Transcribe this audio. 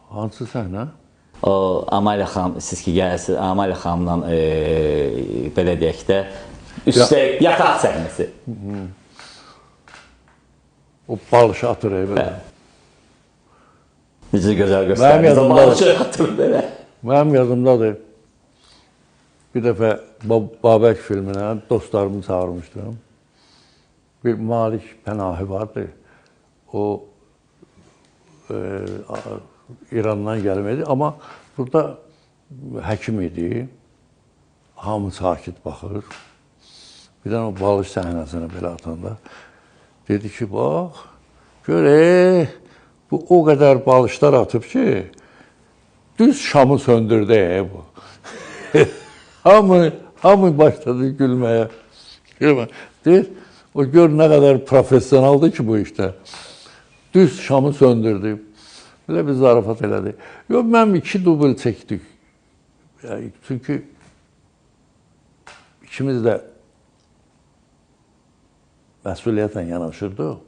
Hansı səhnə? O Amaliya xanım, siz ki gəlirsiniz, Amaliya xanımla belə deyək də, üstə yataq səhnəsi. O balışı atır belə. Necə gözəl göstərdiniz. O yadımdadır. balışı atır belə. Mənim yadımdadır. Bir dəfə Babək filminə dostlarımı çağırmışdım. Bir Malik Pənahi vardı. O İrandan gəlməydi, amma burada həkim idi. Hamı sakit baxır. Bir dənə o balış səhnəsini belə atanda dedi ki, bax, gör, bu o qədər balışlar atıb ki, düz şamı söndürdü bu. Hamı başladı gülməyə. Gülmə. Deyir, o gör nə qədər professionaldır ki bu işdə. Düz şamı söndürdü. Belə bir zarafat elədi. Yox, mənim 2 dubl çəkdik. Yəni, çünki ikimiz də məsuliyyətlə yanaşırdıq.